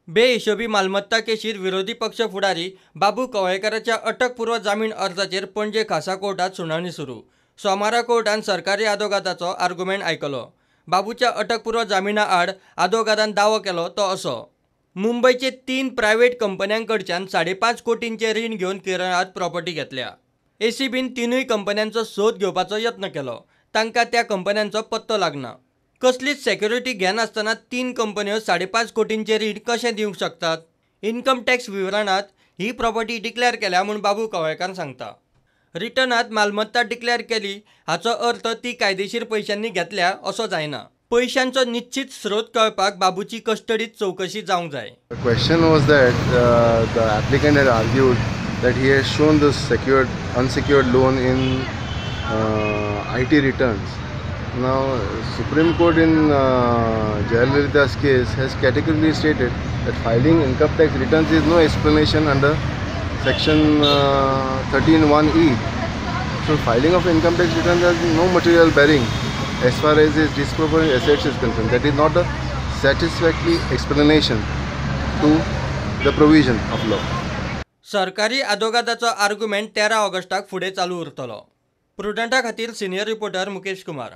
बेहिशोबी मालमत्ता केशीर विरोधी पक्ष फुडारी बाबू कवळेकाराच्या अटकपूर्व जामीन अर्जाचेर पणजे खासा कोर्टात सुनावणी सुरू. सोमारा कोर्टान सरकारी आदोगादाचो आर्गुमेंट आयकलो. बाबूच्या अटकपूर्व जामिना आड आदोगादान दावो केलो तो असो: मुंबयचे 3 प्रायव्हेट कंपन्यांकडच्यान 5.5 कोटींचे रीण घेवन केरळांत प्रॉपर्टी घेतल्या. एसीबीन 3 कंपन्यांचो सोद घेवपाचो यत्न केलो. तांकां त्या कंपन्यांचो पत्तो लागना. कसलीच सेक्युरिटी घेनासतना 3 कंपन्यो 5.5 कोटींचे रीण कशें दिवंक शकतात? इन्कम टॅक्स विवरणांत ही प्रॉपर्टी डिक्लेअर केल्या म्हूण बाबू कवळेकार सांगता. रिटर्नांत मालमत्ता डिक्लेअर केली हाचो अर्थ ती कायदेशीर पयशांनी घेतल्या असो जायना. पयशांचो निश्चित स्रोत कळपाक बाबूची कस्टडीत चवकशी जावंक जाय. The question was that the applicant had argued that he has shown the secured unsecured loan in IT returns. Now, Supreme Court in Jayalalitha's case has categorically stated that filing income tax returns is no explanation under section 13(1)(e). So, filing of income tax returns has no material bearing as far as his disproportionate assets is concerned. That is not a satisfactory explanation to the provision of law. सरकारी आदोगादाचो argument 13 ऑगस्टाक फुडें चालू उरतलो. प्रुडंटा खातीर senior reporter Mukesh Kumar.